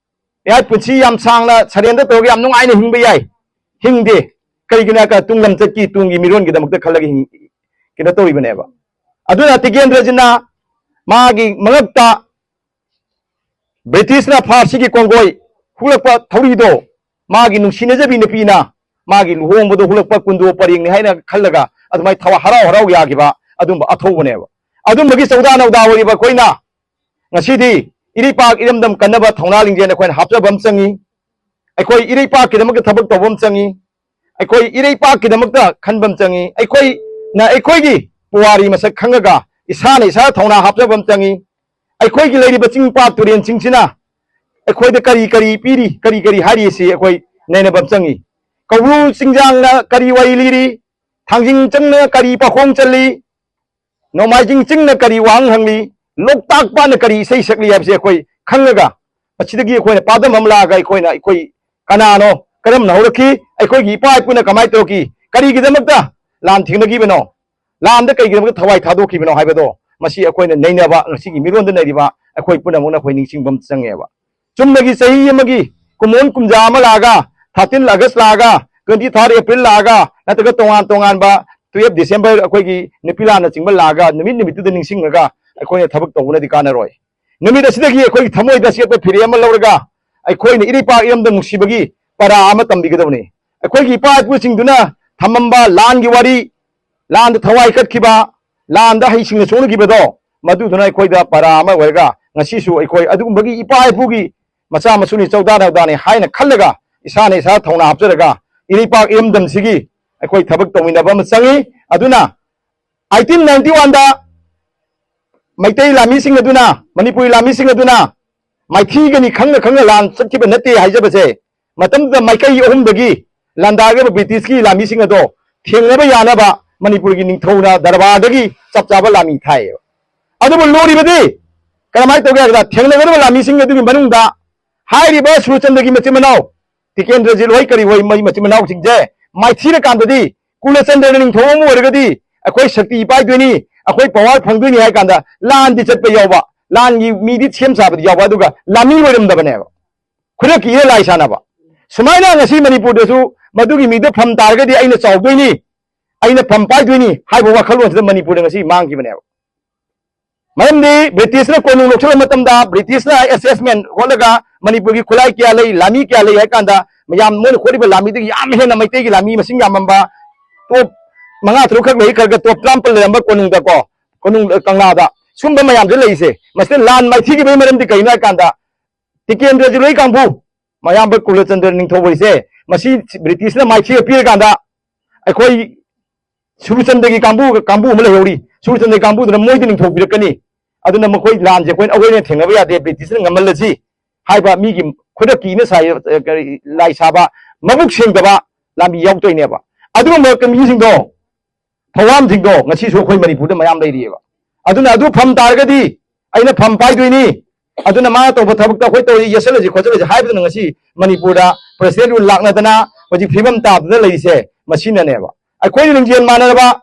ꯃꯌꯥꯏ ꯄꯨꯟꯁꯤ ꯌꯥꯝ ꯁꯥꯡꯅ ꯁꯔꯦꯟꯗꯔ ꯇꯧꯔꯒ ꯌꯥꯝ ꯅꯨꯡꯉꯥꯏꯅ ꯍꯤꯡꯕ ꯌꯥꯏ, ꯍꯤꯡꯗꯦ꯫ ꯀꯔꯤꯒꯤꯅꯣ ꯍꯥꯏ ꯀꯥꯟꯗ ꯇꯨꯡ ꯂꯝꯆꯠꯀꯤ, ꯇꯨꯡꯒꯤ ꯃꯤꯔꯣꯟꯒꯤꯗꯃꯛꯇ ꯈꯜꯂꯒ ꯍꯤꯡ-, ꯀꯩꯅꯣ ꯇꯧꯔꯤꯕꯅꯦꯕ꯫ ꯑꯗꯨꯅ ꯇꯤꯀꯦꯟꯗ꯭ꯔꯖꯤꯠꯅ ꯃꯥꯒꯤ ꯃꯉꯛꯇ ꯕ꯭ꯔꯤꯇꯤꯁꯅ ꯐꯥꯔꯁꯤꯒꯤ ꯀꯣꯡꯒꯣꯏ ꯍꯨꯛꯂꯛꯄ ꯊꯧꯔꯤꯗꯣ ꯃꯥꯒꯤ ꯅꯨꯡꯁꯤꯅꯖꯕꯤ ꯅꯨꯄꯤꯅ ꯃꯥꯒꯤ ꯂꯨꯍꯣꯡꯕꯗꯣ ꯍꯨꯛꯂꯛꯄ ꯀꯨꯟꯗꯣ ꯄꯔꯦꯡꯅꯤ ꯍꯥꯏꯅ ꯈꯜꯂꯒ ꯑꯗꯨꯃꯥꯏꯅ ꯊꯋꯥꯏ ꯍꯔꯥꯎ ꯍꯔꯥꯎ ꯌꯥꯈꯤꯕ ꯑꯗꯨꯝꯕ ꯑꯊꯧꯕꯅꯦꯕ꯫ ꯑꯗꯨꯝꯕꯒꯤ ꯆꯧꯗꯥ ꯅꯧꯗꯥ ꯑꯣꯏꯔꯤꯕ ꯑꯩꯈꯣꯏꯅ ꯉꯁꯤꯗꯤ ꯏꯔꯩꯄꯥꯛ ꯏꯔꯝꯗꯝ ꯀꯟꯅꯕ ꯊꯧꯅꯥ ꯂꯤꯡꯖꯦꯜ ꯑꯩꯈꯣꯏꯅ ꯍꯥꯞꯆꯕ ꯑꯃ ꯆꯪꯉꯤ꯫ ꯑꯩꯈꯣꯏ ꯏꯔꯩꯄꯥꯛꯀꯤꯗꯃꯛꯇ ꯊꯕꯛ ꯇꯧꯕ ꯑꯃ ꯆꯪꯉꯤ꯫ ꯑꯩꯈꯣꯏ ꯏꯔꯩꯄꯥꯛꯀꯤꯗꯃꯛꯇ ꯈꯟꯕ ꯑꯃ ꯆꯪꯉꯤ꯫ ꯑꯩꯈꯣꯏꯅ ꯑꯩꯈꯣꯏꯒꯤ ꯄꯨꯋꯥꯔꯤ ꯃꯁꯛ ꯈꯪꯉꯒ ꯏꯁꯥꯅ ꯏꯁꯥ ꯊꯧꯅꯥ ꯍꯥꯞꯆꯕ ꯑꯃ ꯆꯪꯉꯤ꯫ ꯑꯩꯈꯣꯏꯒꯤ ꯂꯩꯔꯤꯕ ꯆꯤꯡ ꯄꯥꯠ ꯇꯨꯔꯦꯟꯁꯤꯡꯁꯤꯅ ꯑꯩꯈꯣꯏꯗ ꯀꯔꯤ ꯀꯔꯤ ꯄꯤꯔꯤ, ꯀꯔꯤ ꯀꯔꯤ ꯍꯥꯏꯔꯤ, ꯁꯤ ꯑꯩꯈꯣꯏ ꯅꯩꯅꯕ ꯑꯃ ꯆꯪꯉꯤ꯫ ꯀꯧꯕ꯭ꯔꯨ ꯆꯤꯡꯖꯥꯡꯅ ꯀꯔꯤ ꯋꯥꯔꯤ ꯂꯤꯔꯤ, ꯊꯥꯡꯖꯤꯡ ꯆꯪꯅ ꯀꯔꯤ ꯄꯥꯈꯣꯡ ꯆꯜꯂꯤ, ꯅꯣꯡꯃꯥꯏꯖꯤꯡ ꯆꯤꯡꯅ ꯀꯔꯤ ꯋꯥꯍꯪ ꯍꯪꯂꯤ, ꯂꯣꯛꯇꯥꯛ ꯄꯥꯠꯅ ꯀꯔꯤ ꯏꯁꯩ ꯁꯛꯂꯤ ꯍꯥꯏꯕꯁꯦ ꯑꯩꯈꯣꯏ ꯈꯪꯉꯒ, ꯃꯁꯤꯗꯒꯤ ꯑꯩꯈꯣꯏꯅ ꯄꯥꯗꯝ ꯑꯃ ꯂꯥꯛꯑꯒ ꯑꯩꯈꯣꯏꯅ, ꯑꯩꯈꯣꯏ ꯀꯅꯥꯅꯣ, ꯀꯔꯝꯅ ꯍꯧꯔꯛꯈꯤ, ꯑꯩꯈꯣꯏꯒꯤ ꯏꯄꯥ ꯏꯄꯨꯅ ꯀꯃꯥꯏꯅ ꯇꯧꯔꯛꯈꯤ, ꯀꯔꯤꯒꯤꯗꯃꯛꯇ ꯂꯥꯟ ꯊꯦꯡꯅꯈꯤꯕꯅꯣ, ꯂꯥꯟꯗ ꯀꯩꯒꯤꯗꯃꯛꯇ ꯊꯋꯥꯏ ꯊꯥꯗꯣꯛꯈꯤꯕꯅꯣ ꯍꯥꯏꯕꯗꯣ, ꯃꯁꯤ ꯑꯩꯈꯣꯏꯅ ꯅꯩꯅꯕ, ꯉꯁꯤꯒꯤ ꯃꯤꯔꯣꯟꯗ ꯅꯩꯔꯤꯕ ꯑꯩꯈꯣꯏ ꯄꯨꯝꯅꯃꯛꯅ ꯑꯩꯈꯣꯏ ꯅꯤꯡꯁꯤꯡꯕ ꯑꯃ ꯆꯪꯉꯦꯕ꯫ ꯆꯨꯝꯅꯒꯤ ꯆꯍꯤ ꯑꯃꯒꯤ ꯀꯨꯝꯑꯣꯟ ꯀꯨꯝꯖꯥ ꯑꯃ ꯂꯥꯛꯑꯒ, thirteen August ꯂꯥꯛꯑꯒ, twenty third April ꯂꯥꯛꯑꯒ, ꯅꯠꯇ꯭ꯔꯒ ꯇꯣꯉꯥꯟ ꯇꯣꯉꯥꯟꯕ twelve December ꯑꯩꯈꯣꯏꯒꯤ ꯅꯨꯄꯤ ꯂꯥꯟꯅꯆꯤꯡꯕ ꯂꯥꯛꯑꯒ ꯅꯨꯃꯤꯠ ꯅꯨꯃꯤꯠꯇꯨꯗ ꯅꯤꯡꯁꯤꯡꯉꯒ ꯑꯩꯈꯣꯏꯅ ꯊꯕꯛ ꯇꯧꯕꯅꯗꯤ ꯀꯥꯟꯅꯔꯣꯏ꯫ ꯅꯨꯃꯤꯠ ꯑꯁꯤꯗꯒꯤ ꯑꯩꯈꯣꯏꯒꯤ ꯊꯃꯣꯏꯗ ꯑꯆꯦꯠꯄ ꯐꯤꯔꯦꯞ ꯑꯃ ꯂꯧꯔꯒ ꯑꯩꯈꯣꯏꯅ ꯏꯔꯩꯄꯥꯛ ꯏꯔꯝꯗꯝ ꯅꯨꯡꯁꯤꯕꯒꯤ ꯄꯔꯥ ꯑꯃ ꯇꯝꯕꯤꯒꯗꯕꯅꯤ꯫ ꯑꯩꯈꯣꯏꯒꯤ ꯏꯄꯥ ꯏꯄꯨꯁꯤꯡꯗꯨꯅ ꯊꯝꯃꯝꯕ ꯂꯥꯟꯒꯤ ꯋꯥꯔꯤ, ꯂꯥꯟꯗ ꯊꯋꯥꯏ ꯀꯠꯈꯤꯕ, ꯂꯥꯟꯗ ꯍꯩꯁꯤꯡꯅ ꯁꯣꯛꯅꯈꯤꯕꯗꯣ, ꯃꯗꯨꯗꯨꯅ ꯑꯩꯈꯣꯏꯗ ꯄꯔꯥ ꯑꯃ ꯑꯣꯏꯔꯒ, ꯉꯁꯤꯁꯨ ꯑꯩꯈꯣꯏ ꯑꯗꯨꯒꯨꯝꯕꯒꯤ ꯏꯄꯥ ꯏꯄꯨꯒꯤ ꯃꯆꯥ ꯃꯁꯨꯅꯤ, ꯆꯧꯗꯥ ꯅꯧꯗꯥꯅꯤ ꯍꯥꯏꯅ ꯈꯜꯂꯒ, ꯏꯁꯥꯅ ꯏꯁꯥ ꯊꯧꯅꯥ ꯍꯥꯞꯆꯔꯒ ꯏꯔꯩꯄꯥꯛ ꯏꯔꯝꯗꯝꯁꯤꯒꯤ ꯑꯩꯈꯣꯏ ꯊꯕꯛ ꯇꯧꯃꯤꯟꯅꯕ ꯑꯃ ꯆꯪꯉꯤ꯫ ꯑꯗꯨꯅ ꯑꯩꯠꯇꯤꯟ ꯅꯥꯏꯟꯇꯤ ꯋꯥꯟꯗ ꯃꯩꯇꯩ ꯂꯥꯟꯃꯤꯁꯤꯡ ꯑꯗꯨꯅ, ꯃꯅꯤꯄꯨꯔꯤ ꯂꯥꯟꯃꯤꯁꯤꯡ ꯑꯗꯨꯅ ꯃꯥꯏꯊꯤꯒꯅꯤ ꯈꯪꯅ ꯈꯪꯅ ꯂꯥꯟ ꯆꯠꯈꯤꯕ ꯅꯠꯇꯦ ꯍꯥꯏꯖꯕꯁꯦ, ꯃꯇꯝꯗꯨꯗ ꯃꯥꯏꯀꯩ ꯑꯍꯨꯝꯗꯒꯤ ꯂꯥꯟꯗꯥꯈꯤꯕ ꯕ꯭ꯔꯤꯇꯤꯁꯀꯤ ꯂꯥꯟꯃꯤꯁꯤꯡ ꯑꯗꯣ ꯊꯦꯡꯅꯕ ꯌꯥꯅꯕ ꯃꯅꯤꯄꯨꯔꯒꯤ ꯅꯤꯡꯊꯧꯅ ꯗꯔꯕꯥꯔꯗꯒꯤ ꯆꯞ ꯆꯥꯕ ꯂꯥꯟꯃꯤ ꯊꯥꯏꯌꯦꯕ꯫ ꯑꯗꯨꯕꯨ ꯂꯣꯔꯤꯕꯗꯤ ꯀꯔꯝꯍꯥꯏꯅ ꯇꯧꯒꯦ ꯍꯥꯏꯕꯗ, ꯊꯦꯡꯅꯒꯗꯕ ꯂꯥꯟꯃꯤꯁꯤꯡ ꯑꯗꯨꯒꯤ ꯃꯅꯨꯡꯗ ꯍꯥꯏꯔꯤꯕ ꯁꯨꯔꯆꯟꯗ꯭ꯔꯒꯤ ꯃꯆꯤꯟ ꯃꯅꯥꯎ ꯇꯤꯀꯦꯟꯗ꯭ꯔꯖꯤꯠ ꯍꯣꯏ ꯀꯔꯤ ꯍꯣꯏ, ꯃꯩ ꯃꯆꯤꯟ ꯃꯅꯥꯎꯁꯤꯡꯁꯦ ꯃꯥꯏꯊꯤꯔꯀꯥꯟꯗꯗꯤ, ꯀꯨꯂꯆꯟꯗ꯭ꯔꯅ ꯅꯤꯡꯊꯧ ꯑꯃ ꯑꯣꯏꯔꯒꯗꯤ ꯑꯩꯈꯣꯏ ꯁꯛꯇꯤ ꯄꯥꯏꯗꯣꯏꯅꯤ, ꯑꯩꯈꯣꯏ ꯄꯋꯥꯔ ꯐꯪꯗꯣꯏꯅꯤ ꯍꯥꯏ ꯀꯥꯟꯗ ꯂꯥꯟꯗꯤ ꯆꯠꯄ ꯌꯥꯎꯕ, ꯂꯥꯟꯒꯤ ꯃꯤꯗꯤ ꯁꯦꯝ ꯁꯥꯕꯗꯤ ꯌꯥꯎꯕ, ꯑꯗꯨꯒ ꯂꯥꯟꯃꯤ ꯑꯣꯏꯔꯝꯗꯕꯅꯦꯕ꯫ ꯈꯨꯗꯛꯀꯤ ꯏꯔ ꯂꯥꯏ ꯁꯥꯟꯅꯕ꯫ ꯁꯨꯃꯥꯏꯅ ꯉꯁꯤ ꯃꯅꯤꯄꯨꯔꯗꯁꯨ ꯃꯗꯨꯒꯤ ꯃꯤꯗꯣ ꯐꯝ ꯇꯥꯔꯒꯗꯤ ꯑꯩꯅ ꯆꯥꯎꯗꯣꯏꯅꯤ, ꯑꯩꯅ ꯐꯝ ꯄꯥꯏꯗꯣꯏꯅꯤ ꯍꯥꯏꯕ ꯋꯥꯈꯜꯂꯣꯟꯁꯤꯗ ꯃꯅꯤꯄꯨꯔꯗ ꯉꯁꯤ ꯃꯥꯡꯈꯤꯕꯅꯦꯕ꯫ ꯃꯔꯝꯗꯤ ꯕ꯭ꯔꯤꯇꯤꯁꯅ ꯀꯣꯅꯨꯡ ꯂꯧꯁꯤꯜꯂꯛꯄ ꯃꯇꯝꯗ ꯕ꯭ꯔꯤꯇꯤꯁꯅ ꯑꯦꯁꯦꯁꯃꯦꯟ ꯍꯣꯠꯂꯒ ꯃꯅꯤꯄꯨꯔꯒꯤ ꯈꯨꯠꯂꯥꯏ ꯀꯌꯥ ꯂꯩ, ꯂꯥꯟꯃꯤ ꯀꯌꯥ ꯂꯩ ꯍꯥꯏ ꯀꯥꯟꯗ, ꯃꯌꯥꯝ ꯃꯣꯏꯅ ꯍꯣꯠꯂꯤꯕ ꯂꯥꯟꯃꯤꯗꯒꯤ ꯌꯥꯝ ꯍꯦꯟꯅ ꯃꯩꯇꯩꯒꯤ ꯂꯥꯟꯃꯤ ꯃꯁꯤꯡ ꯌꯥꯝꯃꯝꯕ, ꯇꯣꯞ ꯃꯉꯥ ꯇꯔꯨꯛꯈꯛ ꯂꯩ, ꯈꯔ ꯈꯔ ꯇꯣꯞ ꯇꯔꯥꯃꯥꯄꯜ ꯂꯩꯔꯝꯕ ꯀꯣꯅꯨꯡꯗꯀꯣ, ꯀꯣꯅꯨꯡ, ꯀꯪꯂꯥꯗ꯫ ꯁꯨꯝꯕ ꯃꯌꯥꯝꯁꯦ ꯂꯩꯔꯤꯁꯦ꯫ ꯃꯁꯤꯗ ꯂꯥꯟ ꯃꯥꯏꯊꯤꯈꯤꯕꯒꯤ ꯃꯔꯝꯗꯤ ꯀꯩꯅꯣ ꯍꯥꯏ ꯀꯥꯟꯗ, ꯇꯤꯀꯦꯟꯗ꯭ꯔꯖꯤꯠ ꯍꯣꯏ ꯀꯥꯡꯕꯨ, ꯃꯌꯥꯝꯕ ꯀꯨꯂꯆꯟꯗ꯭ꯔ ꯅꯤꯡꯊꯧ ꯍꯣꯏꯁꯦ, ꯃꯁꯤ ꯕ꯭ꯔꯤꯇꯤꯁꯅ ꯃꯥꯏꯊꯤꯕ ꯄꯤꯔꯀꯥꯟꯗ ꯑꯩꯈꯣꯏ ꯁꯨꯔꯆꯟꯗ꯭ꯔꯒꯤ ꯀꯥꯡꯕꯨ, ꯀꯥꯡꯕꯨ ꯑꯃ ꯂꯩꯍꯧꯔꯤ, ꯁꯨꯔꯆꯟꯗ꯭ꯔꯒꯤ ꯀꯥꯡꯕꯨꯗꯨꯅ ꯃꯣꯏꯗ ꯅꯤꯡꯊꯧ ꯄꯤꯔꯛꯀꯅꯤ꯫ ꯑꯗꯨꯅ ꯃꯈꯣꯏ ꯂꯥꯟꯁꯦ ꯑꯩꯈꯣꯏꯅ, ꯑꯩꯈꯣꯏꯅ ꯊꯦꯡꯅꯕ ꯌꯥꯗꯦ, ꯕ꯭ꯔꯤꯇꯤꯁꯅ ꯉꯝꯍꯜꯂꯁꯤ ꯍꯥꯏꯕ ꯃꯤꯒꯤ ꯈꯨꯗꯛꯀꯤ ꯏꯅ ꯁꯥꯏ-, ꯀꯔꯤ, ꯂꯥꯏ ꯁꯥꯕ, ꯃꯕꯨꯛ ꯁꯦꯡꯗꯕ ꯂꯥꯟꯃꯤ ꯌꯥꯎꯗꯣꯏꯅꯦꯕ꯫ ꯑꯗꯨꯒꯨꯝꯕ ꯃꯤꯁꯤꯡꯗꯣ, ꯐꯧꯍꯥꯝꯁꯤꯡꯗꯣ ꯉꯁꯤꯁꯨ ꯑꯩꯈꯣꯏ ꯃꯅꯤꯄꯨꯔꯗ ꯃꯌꯥꯝ ꯂꯩꯔꯤꯑꯕ꯫ ꯑꯗꯨꯅ ꯑꯗꯨ ꯐꯝ ꯇꯥꯔꯒꯗꯤ ꯑꯩꯅ ꯐꯝ ꯄꯥꯏꯗꯣꯏꯅꯤ, ꯑꯗꯨꯅ ꯃꯥꯅ ꯇꯧꯕ ꯊꯕꯛꯇ ꯑꯩꯈꯣꯏ ꯇꯧꯔꯤ, ꯌꯦꯠꯁꯜꯂꯁꯤ ꯈꯣꯠꯆꯜꯂꯁꯤ ꯍꯥꯏꯕꯗꯨꯅ ꯉꯁꯤ ꯃꯅꯤꯄꯨꯔꯗ president rule ꯂꯥꯛꯅꯗꯅ ꯍꯧꯖꯤꯛ ꯐꯤꯕꯝ ꯇꯥꯗꯅ ꯂꯩꯔꯤꯁꯦ ꯃꯁꯤꯅꯅꯦꯕ꯫ ꯑꯩꯈꯣꯏꯅ ꯂꯤꯡꯖꯦꯜ ꯃꯥꯟꯅꯔꯕ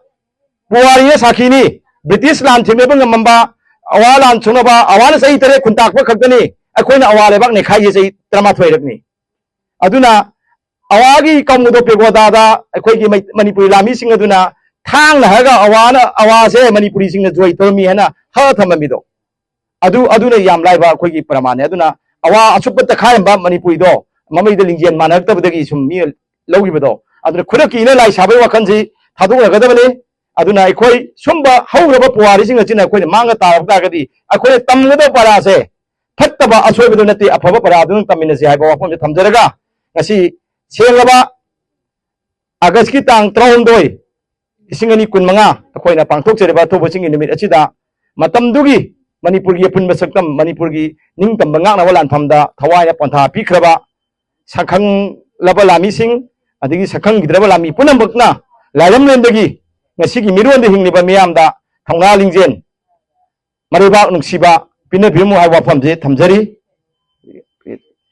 ꯄꯨꯋꯥꯔꯤꯅ ꯁꯥꯈꯤꯅꯤ꯫ ꯕ꯭ꯔꯤꯇꯤꯁ ꯂꯥꯟ ꯊꯦꯡꯅꯕ ꯉꯝꯃꯝꯕ, ꯑꯋꯥ ꯂꯥꯟ ꯁꯣꯛꯅꯕ, ꯑꯋꯥꯅ ꯆꯍꯤ ꯇꯔꯦꯠ ꯈꯨꯟꯇꯥꯛꯄ ꯈꯛꯇꯅꯤ꯫ ꯑꯩꯈꯣꯏꯅ ꯑꯋꯥ ꯂꯩꯕꯥꯛ ꯅꯩꯈꯥꯏꯁꯦ ꯆꯍꯤ ꯇꯔꯥꯃꯥꯊꯣꯏꯔꯛꯅꯤ꯫ ꯑꯗꯨꯅ ꯑꯋꯥꯒꯤ ꯀꯥꯎꯃꯨꯗꯣ ꯄꯦꯒꯣꯗꯥꯗ ꯑꯩꯈꯣꯏꯒꯤ ꯃꯩ-, ꯃꯅꯤꯄꯨꯔꯤ ꯂꯥꯟꯃꯤꯁꯤꯡ ꯑꯗꯨꯅ ꯊꯥꯡꯅ ꯍꯥꯏꯔꯒ ꯑꯋꯥꯅ, ꯑꯋꯥꯁꯦ ꯃꯅꯤꯄꯨꯔꯤꯁꯤꯡꯅ ꯖꯣꯏ ꯇꯧꯔꯝꯃꯤ ꯍꯥꯏꯅ ꯍꯛꯑ ꯊꯝꯃꯝꯃꯤꯗꯣ, ꯑꯗꯨ, ꯑꯗꯨꯅ ꯌꯥꯝ ꯂꯥꯏꯕ ꯑꯩꯈꯣꯏꯒꯤ ꯄ꯭ꯔꯃꯥꯟꯅꯦ꯫ ꯑꯗꯨꯅ ꯑꯋꯥ ꯑꯆꯨꯞꯄ ꯇꯛꯈꯥꯏꯔꯝꯕ ꯃꯅꯤꯄꯨꯔꯤꯗꯣ ꯃꯃꯩꯗ ꯂꯤꯡꯖꯦꯜ ꯃꯥꯟꯅꯔꯛꯇꯕꯗꯒꯤ ꯁꯨꯝ ꯃꯤ ꯂꯧꯈꯤꯕꯗꯣ, ꯑꯗꯨꯅ ꯈꯨꯗꯛꯀꯤ ꯏꯅ ꯂꯥꯏ ꯁꯥꯕꯒꯤ ꯋꯥꯈꯜꯁꯤ ꯊꯥꯗꯣꯛꯅꯒꯗꯕꯅꯤ꯫ ꯑꯗꯨꯅ ꯑꯩꯈꯣꯏ ꯁꯨꯝꯕ ꯍꯧꯈ꯭ꯔꯕ ꯄꯨꯋꯥꯔꯤꯁꯤꯡ ꯑꯁꯤꯅ ꯑꯩꯈꯣꯏꯅ ꯃꯥꯡꯒ ꯇꯥꯔꯛꯄ ꯇꯥꯔꯒꯗꯤ ꯑꯩꯈꯣꯏꯅ ꯇꯝꯒꯗꯕ ꯄꯔꯥꯁꯦ ꯐꯠꯇꯕ ꯑꯁꯣꯏꯕꯗꯨ ꯅꯠꯇꯦ, ꯑꯐꯕ ꯄꯔꯥꯗꯨ ꯑꯗꯨꯝ ꯇꯝꯃꯤꯟꯅꯁꯤ ꯍꯥꯏꯕ ꯋꯥꯐꯝꯁꯦ ꯊꯝꯖꯔꯒ, ꯉꯁꯤ ꯁꯦꯡꯂꯕ ꯑꯥꯒꯁꯀꯤ ꯇꯥꯡ ꯇꯔꯥꯍꯨꯝꯗꯣꯏ, ꯂꯤꯁꯤꯡ ꯑꯅꯤ ꯀꯨꯟꯃꯉꯥ ꯑꯩꯈꯣꯏꯅ ꯄꯥꯡꯊꯣꯛꯆꯔꯤꯕ ꯑꯊꯧꯕ ꯆꯤꯡꯒꯤ ꯅꯨꯃꯤꯠ ꯑꯁꯤꯗ ꯃꯇꯝꯗꯨꯒꯤ ꯃꯅꯤꯄꯨꯔꯒꯤ ꯑꯄꯨꯟꯕ ꯁꯛꯇꯝ, ꯃꯅꯤꯄꯨꯔꯒꯤ ꯅꯤꯡꯇꯝꯕ ꯉꯥꯛꯅꯕ ꯂꯥꯟꯐꯝꯗ ꯊꯋꯥꯏꯅ ꯄꯣꯟꯊꯥ ꯄꯤꯈ꯭ꯔꯕ ꯁꯛꯈꯪꯂꯕ ꯂꯥꯟꯃꯤꯁꯤꯡ, ꯑꯗꯒꯤ ꯁꯛꯈꯪꯈꯤꯗ꯭ꯔꯕ ꯂꯥꯟꯃꯤ ꯄꯨꯝꯅꯃꯛꯅ ꯂꯥꯏꯔꯝꯂꯦꯟꯗꯒꯤ ꯉꯁꯤꯒꯤ ꯃꯤꯔꯣꯟꯗ ꯍꯤꯡꯂꯤꯕ ꯃꯤꯌꯥꯝꯗ ꯊꯧꯅꯥ ꯂꯤꯡꯖꯦꯜ, ꯃꯔꯩꯕꯥꯛ ꯅꯨꯡꯁꯤꯕ ꯄꯤꯅꯕꯤꯔꯝꯃꯨ ꯍꯥꯏꯕ ꯋꯥꯐꯝꯁꯦ ꯊꯝꯖꯔꯤ꯫